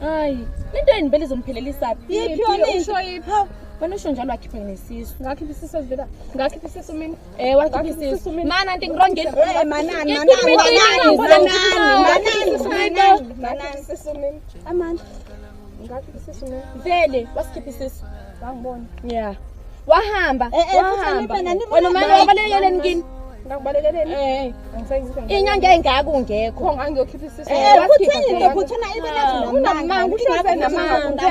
Hayi, lento yini vele izomphelelisa phi? Yiphi yona into? Hawu, wena usho njalo wakhipha nesisu. Ngakhipha isisu vela. Ngakhipha isisu mina. Eh, wakhipha isisu. Mana anti ngirongeni. Eh, manani, manani, manani, manani, manani, manani isisu mina. Amandla. Ngakhipha isisu mina. Vele wasikhipha isisu. Wangibona. Yeah. Wahamba. Wahamba. Wena manje wabalekele kini. Ngakubalekeleni. Eh. Angisengizwe. Inyanga engaka ungekho. Pho ngangiyokhipha isisu. Eh, kutheni into kuthena ibe nathi namanga, uhleze namanga,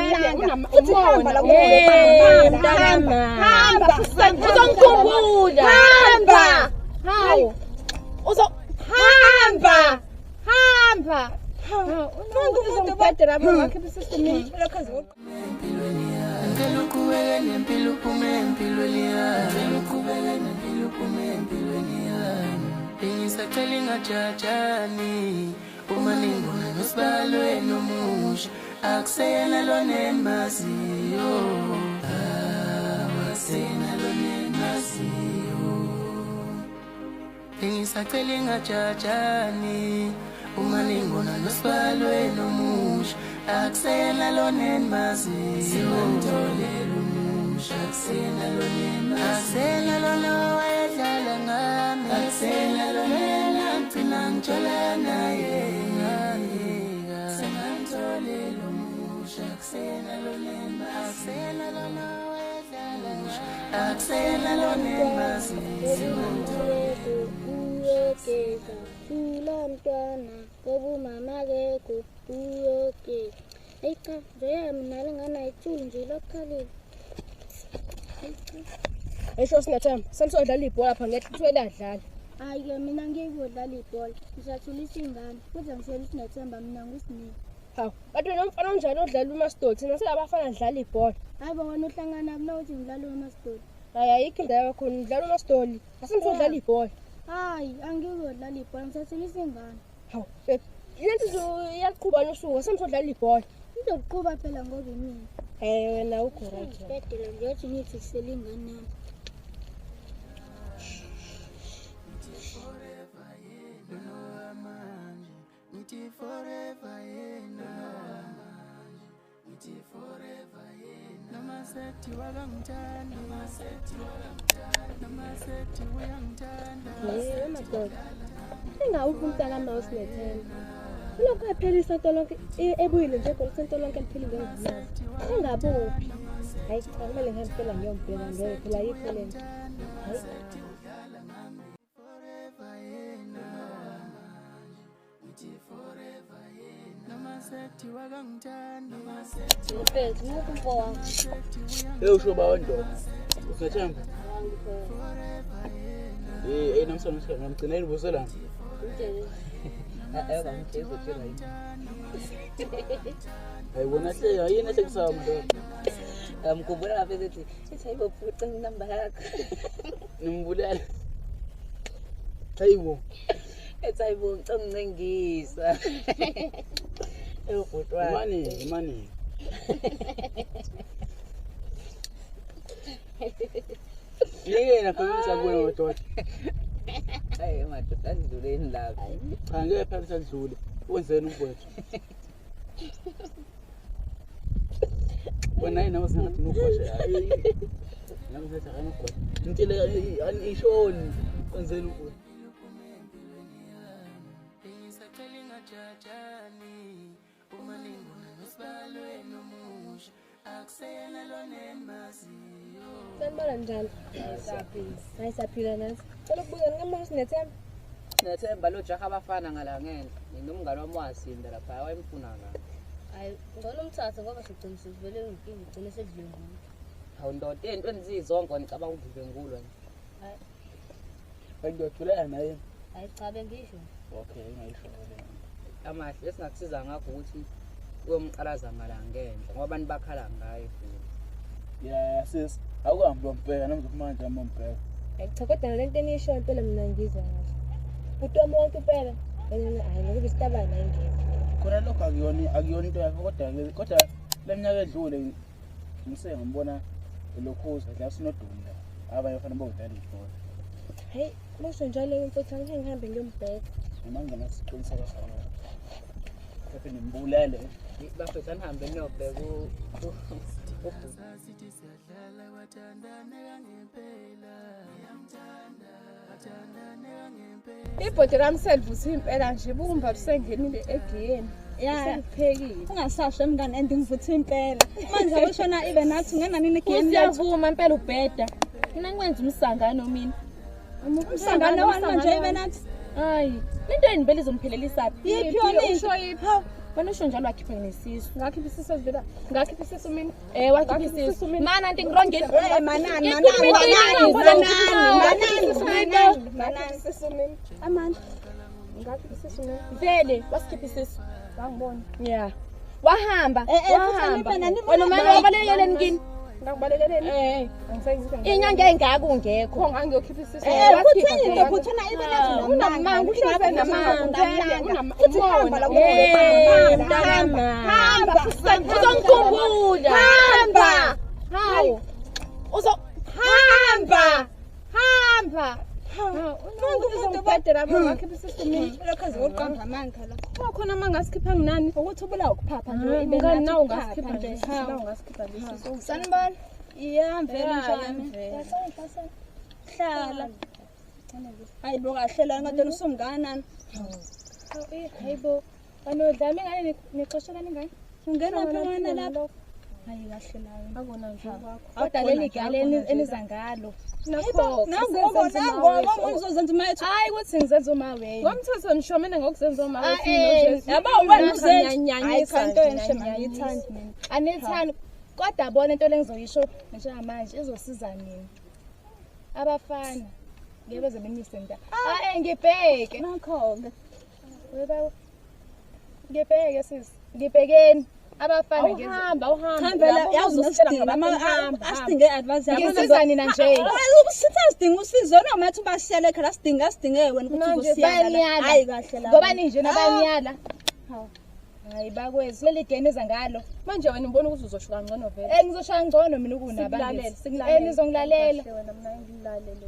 futhi hamba la Eh, mntanami. Hamba. Uzongikhumbula. Hamba. Hawu. Uzo Hamba. Hamba. Funda umuntu Uzongibhedela lapho ngakhipha isisu mina. Ngicela uqhubeke nempilo uphume empilweni yami. Ngicela uqhubeke nempilo uphume empilweni yami. Bengisacela ingajajani uma ningibona nosibalweni omusha akuseyena lona engimaziyo. Akuseyena lona engimaziyo. Bengisacela ingajajani uma ningibona nosibalweni omusha akuseyena lona engimaziyo. Sengamtholela omusha akuseyena lona engimaziyo. Akuseyena lona owayedlala ngami akuseyena lona engagcina ngitshola naye. Sengamtholela omusha akuseyena lona engimaziyo. Akuseyena lona owayedlala ngami akuseyena lona engimaziyo. Sengamtholela Uyogeza thula mntwana ngoba umama akekho uyogeza. Eyi cha, nje mina le ngane ayithuli nje ilokhalile. Eyi cha. Esho Sinethemba, salisodlala ibhola lapha ngeke kuthiwe ladlala. Hhayi-ke mina ngeke kuyodlala ibhola. Ngisathulisa ingane futhi angisele Sinethemba mina nguSinike. Hawu, kanti wena umfana onjani odlala uMasidoti? Thina selabafana dlala ibhola. Hhayi bo wena uhlangana mina uthi ngidlala uMasidoti. Hayi ayikho indawo yakhona, udlala uMasidoli. Asimsodlala ibhola. Hhayi angikuyodlala ibhola ngisathulisa ingane. Hawu, babe, lento iyaqhuba nosuku, asimsodlala ibhola. Izokuqhuba phela ngoba imina. Eh wena ukho right. Ngibhedela nje uthi ngithi kusele ingane yami. Ngithi forever yena ngithi forever yena noma sethi wakangithanda noma sethi wakangithanda noma sethi uyangithanda. Eh madoda. Engawuphi umntana ma uSinethemba? Ulokhu ephela isonto lonke ebuyile nje khona isonto lonke liphelile ngimazi. Engabuphi? Hayi cha kumele ngihambe phela ngiyombheka ngeke phela ayikho lento. Hayi. Mfethu, muphi umfowami? Hey usho bawo ndoda. Usinethemba? Eh, eh namhlanje ngamgcina elibuselana. Eh ngamtshela izotshela yini. Ayibona hle, ayini ehlekisayo madoda. Ngikhumbula lapha esethi ethi hayibo phuca inamba yakho. Nimbulala. Hayibo. Ethi hayibo ngicela ungincengisa. Ubhuti wami. Imani, imani. Yena phela usabona madoda. Hayi madoda adluleni lapha. Cha ngeke phela sadlule. Wenzeni umfowethu? Wena yini nawe singathi nogwasha. Hayi. Nami sethi akanogwasha. Ngitshele ishoni. Wenzeni umfowethu? Bengisacela ingajajani uma ningibona nosibalweni omusha akuseyena lona engimaziyo. Sanibona njalo. Hayi siyaphila nathi. Cela ukubuza ningambona uSinethemba? Sinethemba lo jaha abafana ngala ngenhla. Nomngane wami wasinda lapha wayemfuna la. Hhayi ngcono umthathe ngoba sigcine sesivele inkinga igcine sedlwengula. Hawu ndoda ey'ntweni zizonke ngicabanga ukudlwengulwa nje. Hayi ngiyajulana naye. Hhayi cha bengisho. Okay, ngayisho le. Amahle esingakusiza ngakho ukuthi uyomqalaza ngala ngenhla ngoba abantu bakhala ngaye futhi. Yeah, sis, awuhambi uyombheka noma ngizophuma nje ngombheka. Hayi cha kodwa nalento eniyishoyo impela mina ngizwa kahle. Bhuti wami wonke impela. Wena hayi ngokuba isitabane ayingekho. Khona lokho akuyona into yakho kodwa le minyaka edlule ngise ngibona lokhuza la sinodumo la. Abanye bafana bawudlala ibhola. Hayi musho njalo mfowethu angike ngihambe ngiyombheka. Noma ngingenasiqiniseko sakho. Mhlawumbe nimbulele. Bafethu anihambe niyobheka Ibhodi lami selivuthiwe impela nje bukumba lusengenile egiyeni. Sekuphekile. Ungasasho mngani and ngivuthiwe impela. Manje awushona ibe nathi ungena nini egiyeni lethu? Siyavuma impela ubheda. Mina ngikwenza umsangano mina. Umsangano wani manje ibe nathi? Hayi, lento yini vele izomphelelisa phi? Yiphi yona Usho yiphi? Wena usho njalo wakhipha nesisu. Ngakhipha isisu vela. Ngakhipha isisu mina. Wakhipha isisu. Mana anti ngirongeni. Manani manani manani manani manani isisu mina. Amani. Ngakhipha isisu mina. Vele wasikhipha isisu. Wangibona. Yeah. Wahamba. Wahamba. Wena manje wabalekeleni kini? Ngakubalekeleni? Inyanga engaka ungekho. Pho ngangiyokhipha isisu. Kutheni into kuthena ibe nathi Unamanga, uhleze namanga. Futhi hamba la Mntanami. Hamba. Uzongikhumbula. Hamba. Hawu. Hamba. Hamba. Uzongibhedela lapho ngakhipha isisu mina. Lokho azoqamba amanga la. Khona amanga asikhipha nginani? Ukuthi ubulawa ukuphapha nje ibe Mngani nathi nawe ungasikhipha ukuphapha nje. Nawe ungasikhipha nje isisu. Sanibona. Iyamvela njani? Hlala. Hayi bo kahle la ngathi usumnganani. Hayibo. Banodlame ingane nixoshelana ingane? Ungena phi wena lapho? Hayi kahle nawe. Akona nje kwakho. Kodwa leli gala eniza ngalo. Nakho. Nangoba nangoba uzozenza uma ethu. Hayi ukuthi ngizenza uma wena. Ngomthetho nisho mina ngokuzenza uma Ah, eh. Yabo wena uzenza. Hayi Nyanyisa. cha into enhle mangiyithandi mina. Anithandi kodwa bona into lengizoyisho njengamanje izosiza nini? Abafana ngeke beze bemise nta. Ah ngibheke. Nakho-ke. Weba ngibheke sisi. Ngibhekeni abafana ngeke. Awuhamba, awuhamba. Cha vele yazi usidinga asidinge advice yakho. Ngisiza nina nje. Sithi asidinga usizo noma athi ubashiyele ekhaya asidinga asidinge wena ukuthi Manje uzosiyala. bayanyala. Hayi kahle la. Ngoba ninje nabanyala. Hayi bakwethu leli geni eza ngalo. Manje wena ubona ukuthi uzosho kangcono vele. Ngizoshaya ngcono mina Sikulalele, kunabantu. sikulalele. Nizongilalela. Kahle wena mina ngilalele.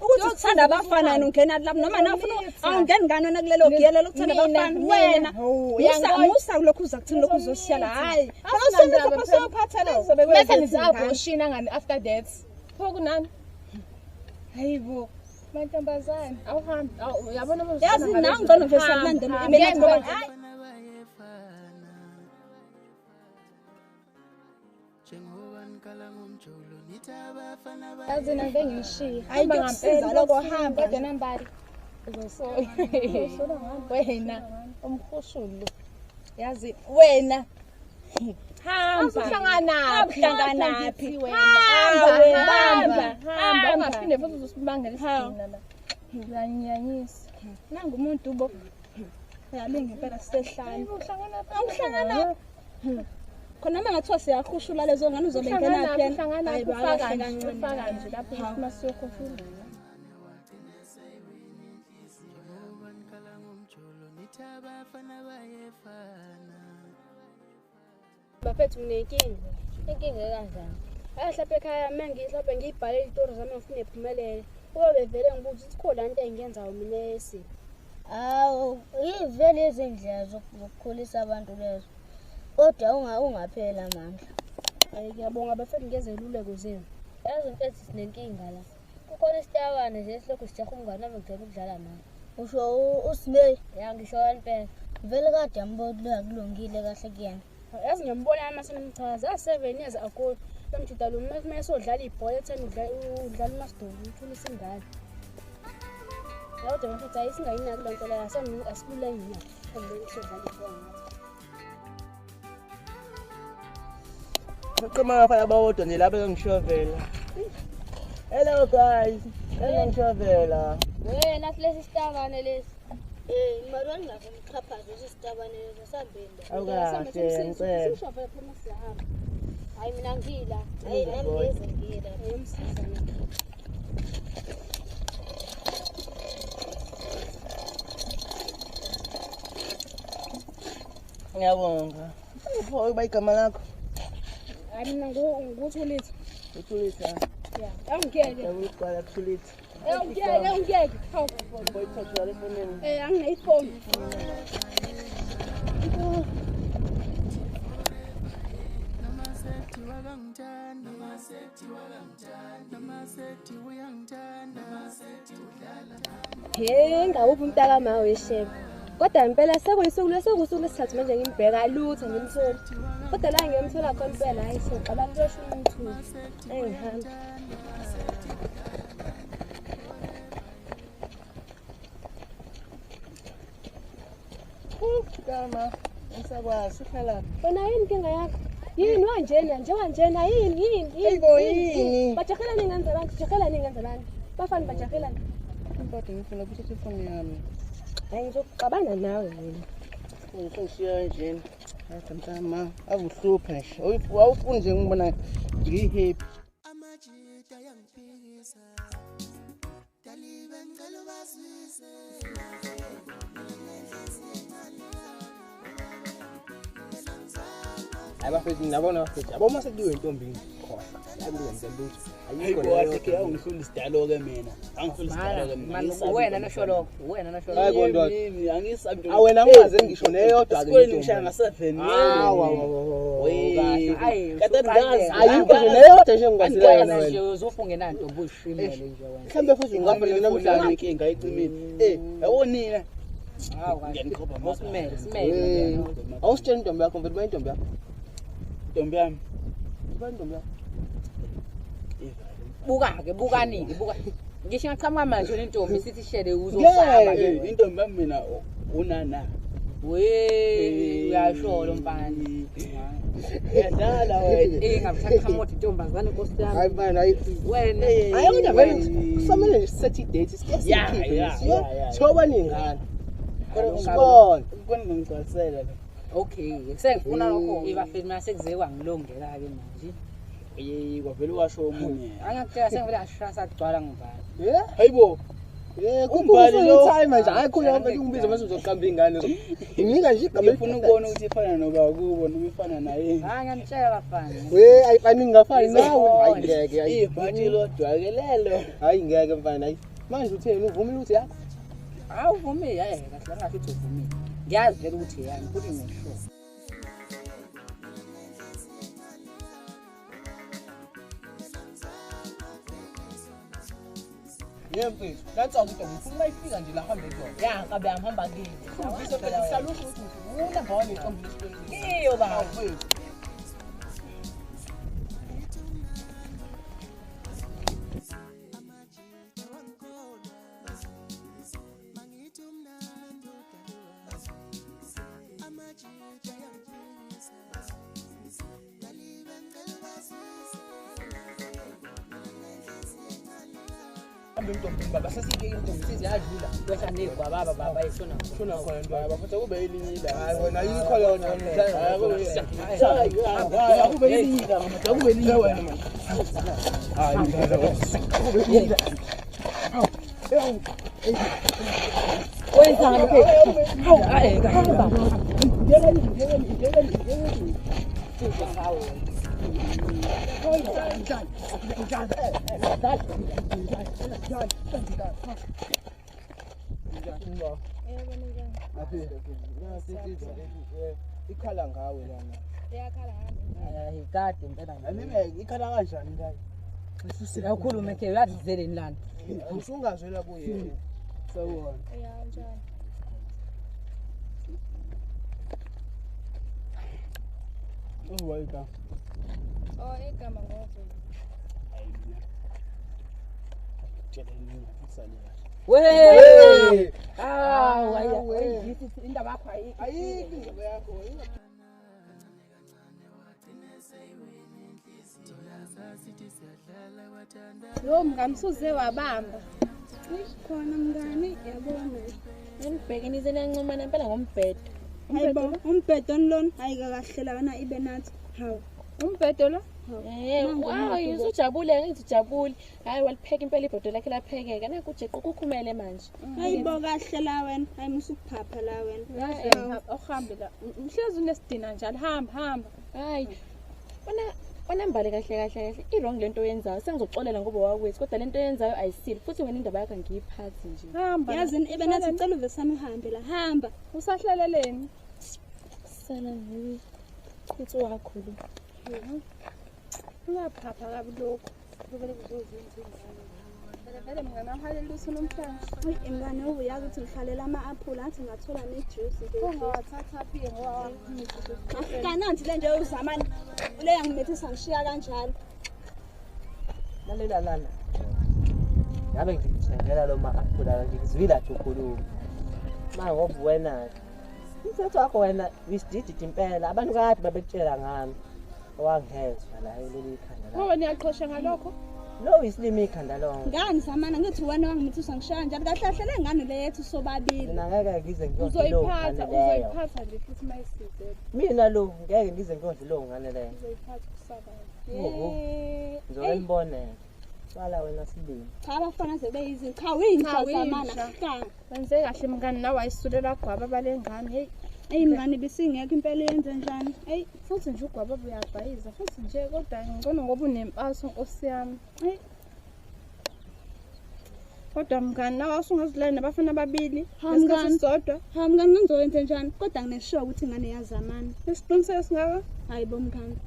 Ukuthi uthanda abafana wena ungena lapho noma nawe ufuna awungeni ngani wena kulelo giya lokuthanda Mina, abafana mina. wena. Hawu, Musa uyangibona? musa kulokhu uza kuthini lokhu uzosiyala hayi. Asinandaba Awusenza sophatha lo. Bese nithi abortion angani after that. Pho kunani? Hayibo. Mantombazane. Awuhambi. Awu uyabona manje. Yazi nawe ngcono nje sakulandela ibe nathi ngoba hayi Yazi mina ngeke ngishiye. Hayi kuyokusiza lokho hamba. Kodwa nambali. Uzosola. Wena umkhushulu. Yazi wena. Hamba. Uhlangana. Uhlanganaphi? Hamba, Hamba. hamba. Ungaphinde futhi uzosibangela isidina la. Uyanyanyisa. Nangu umuntu bo. Uyalinga impela sisehlane. Uhlangana Awuhlangana. Khona uma ngathiwa siyakhushula lezo ngane uzobe ngena phi yena? Uhlangana Hayi, ufaka kahle nje, kancane. ufaka nje lapho masiyokhufuna. Bafethu nginenkinga. Inkinga kanjani? Hayi mhlawumbe ekhaya uma mhlawumbe ngiyibhale izitori zami ngifune ngiphumelele. Kube bevele ngibuza ukuthi khona into engiyenzayo mina esiphi. Awu, ivele izindlela zokukhulisa abantu lezo. Kodwa ungapheli amandla. Hayi ngiyabonga bafethu ngezeluleko zenu. Yazi mfethu sinenkinga la. Kukhona isitabane nje esilokhu sijaha umngane wami ngijwayele ukudlala naye. Usho uSineyi? Ya ngisho impela. Vele kade ambona akulungile kahle kuyena. Yazi ngiyambona uma senemchaza. 7 years ago lo mjida lo uma esodlala ibhola etheni udlala uMasidoli uthulisa ingane. Kodwa bafethu hayi singayinaki le nto leyo asibulale nina. Sodlala ibhola ngathi. Baqhama abafana abawodwa nje lapha engishovela. Hello guys, engishovela. Wena kulesi sitabane lesi. Mara ngingafuni lesi sitabane lesi sambeni. Awukahle ngicela. Sishovela phela siyahamba. Hayi mina ngila. Hayi nami ngeze ngila. Ngiyomsiza mina. Ngiyabonga. Pho uba igama lakho? Hayi mina nguThulitha. Uthulitha. Yeah. Awungiyeke. Ngiyaqala Thulitha. Awungiyeke, awungiyeke. Hawu. Boyithatha le fonini. Anginayo ifoni. Hey, ngawuphi umntaka ma weshebe. Kodwa impela sekuyisuku lesithathu manje ngimbheka lutho ngimtholi. Kodwa la ngiyamthola khona impela hayi sengixabana kuyosho umthuzi. Engihamba. Kama, ngisakwazi uhlala. Wena yini inkinga yakho? Yini wanjena nje wanjena yini yini? Hayibo yini? Bajahelani ingane zabantu, jahelani ingane zabantu. Bafana bajahelani. Kodwa ngifuna ukuthatha ifoni yami. Hayi ngizoxabana nawe mina. Ngishiya nje. Hayi mntama, akuhlupha nje. Awufuni nje ngibona ngihappy. Amajita yangiphikisa. Dalibe ngicela ubazwise. Hayi bafethu nabona bafethu. Yabo uma sekuyiwe intombi khohlwa. Hayi lutho. Ayikho leyo. Hayi awungihluli isidalo ke mina. Angifuni isidalo ke mina. Wena nosho lokho. Wena nosho lokho. Hayi bondoda. Angisabi. Awena ngingaze ngisho neyodwa ke. Esikoleni ngishaya nga7. Hawa. Hayi. Kade ngazi. Ayikho nje neyodwa nje ngikwazile wena wena. Uzofunga ngenantombi uyishimele nje wena. Mhlambe futhi ungafana namhlanje inkinga ayicimile. Eh, yabo nina. Hawu kahle. Ngiyanikhopha mama. Simele, simele. Awusitshela intombi yakho mfethu, intombi yakho. Intombi yami. Intombi yakho. Buka-ke, bukanike, buka. Ngisho ngaqhamuka manje intombi sithi shele uzosaba ke. Intombi yami mina unana. We, uyasho lo mfana. Uyadlala wena. Eh, ngabuthatha qhamuka intombazane nkosi yami. Hayi mfana, hayi. Wena. Hayi kodwa vele kusamele nje sisethe i-date sike sikhiphe. Thoba ningane. Kodwa sibone. Kona ngigcwalisela la. Okay, sengifuna lokho ibafethu mina sekuze kwangilongela ke manje. Eh, kwavele washo omunye. Angakutshela sengivele ngashaya sagcwala ngibala. Yeah. Hayibo. Eh, Umbali lo. Timer nje. Hayi khona mfethu ungibiza mase uzoqamba ingane. Nginika nje igama Ngifuna ukubona ukuthi ifana noba kubo noma ifana naye. Hayi ngiyamtshela bafana. We, ayifani ngingafani nawe. Hayi ngeke, hayi. Ibhathi lodwa ke lelo. Hayi ngeke mfana, hayi. Manje utheni uvumile ukuthi yakho? Awuvumile, hayi kahle ngathi uthi uvumile. Ngiyazi vele ukuthi yami futhi ngisho. Yebo mfethu, nansi ukuthi ngifuna mayifika nje la hambe kuyona. Ya, nkabe yami hamba kini. Ufisa mfethu sisalusho ukuthi unamba 1 intombi lesikoleni. Iyo baba. Mfethu. Baba sesike intombi siziyadlula Kwehla negwababa baba ishona. Shona khona ntwana bafethu kube elinye ila. Hayi wena ayikho yona. Hayi akube elinye ila mama, akube elinye wena mama. Hayi akube elinye ila. Wenzani ke? Hawu, hayi kahle baba. Ikhala ngawe lana. Iyakhala ngami. Hayi kade impela nje. Anime ikhala kanjani la? Awukhulume ke uyazizeleni lana. Usungazwela kuye. Sawubona. Ya njani? Oh wayika. Oh igama ngoba. Tshela mina usale kahle. We! Ah, hayi indaba yakho ayikho indaba yakho. Lo mngani usuze wabamba. Khona mngani yabona. Ngibheke nize nancomana impela ngombhedo. Hayibo, umbhedo lona hayi kahle la wena ibe nathi. Hawu. Umbhedo lo? Eh, wow, usujabule ngithi ujabule. Hayi walipheka impela ibhodo lakhe laphekeka. Naku ujeqo kukhumele manje. Hayibo kahle la wena. Hayi musukuphapha la wena. Uhambe la. Uhlezi unesidina njalo hamba hamba. Hayi. Wena Onambale kahle kahle kahle i-wrong lento oyenzayo sengizoxolela ngoba wakwethu kodwa lento oyenzayo ayisile futhi wena indaba yakho angiyiphathi nje. Hamba. Yazini ibe nathi ucela uvesana uhambe la hamba. Usahlaleleni? Uhambisana nomthu wakho lo. Ungaphapha kabi lokho. Kuvele kuzozenza ingane. Vele mngani wami halela lutho namhlanje. Hayi mngani uyazi ukuthi ngihlalela ama-aphula athi ngathola ne-juice nje. Ungawathatha phi ngoba wakumithisa. Kananti le nje uzamani le yangimithisa ngishiya kanjalo. Lalela lana. Ngabe ngikuthengela lo ma-aphula ngikuzwile nje ukhuluma. Ma ngoba wena umthetho wakho wena wisidididi impela abantu kade babekutshela ngami. Owangezwa la leli ikhanda la. Ngoba niyaqhosha ngalokho. Lo isilimi ikhanda lonke. Ngani zamana ngithi wena wangimithisa ngishiya kanjalo kahle kahle le ngane le yethu sobabili. Mina ngeke ngize ngiyodla lo Uzoyiphatha, ngane leyo. uzoyiphatha nje futhi mayisizele. Mina lo ngeke ngize ngiyodla lo ngane leyo. Uzoyiphatha kusaba. Oho. Ngizoke nibone. Qala wena silimi. Cha abafana sebeyizi cha winja Cha, zamana. winja. Cha. Wenze kahle mngani nawe wayisulela gwaba balengane. Hey, Eyi mngani bisingekho impela yenze njani? Eyi futhi nje ugwaba buyabhayiza futhi nje kodwa ngcono ngoba unempaso nkosi yami. Eyi. Kodwa mngani nawe awusungazilala nabafana ababili Ha, ngesikhathi mngani. esisodwa. Ha mngani ngizowenze njani? Kodwa nginesure ukuthi ingane yazamana. Isiqiniseko singaka? Hayi bo mngani.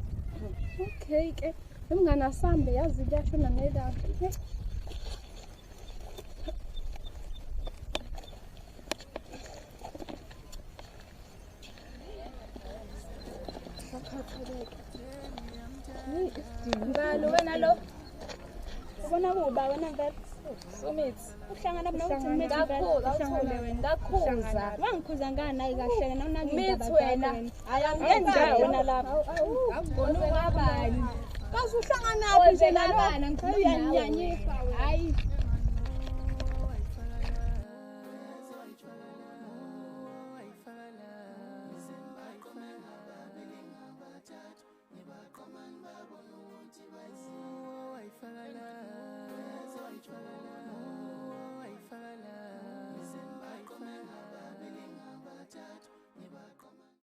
Okay ke. Mngani asambe yazi liyashona nelanga. Hey. Ngalo wena lo. Ubona kuba wena vele. Sumithi. Uhlangana nokuthi mithi vele. Ngakhuza awuthule wena. Ngakhuza. Wangikhuza ngani nayi kahle ke nawunaka indaba Mithi wena. Hayi angendawo wena lapho. Akubona ungabani. Kaze uhlanganaphi nje nalona? Ngibani Uyanyanyisa wena. Hayi.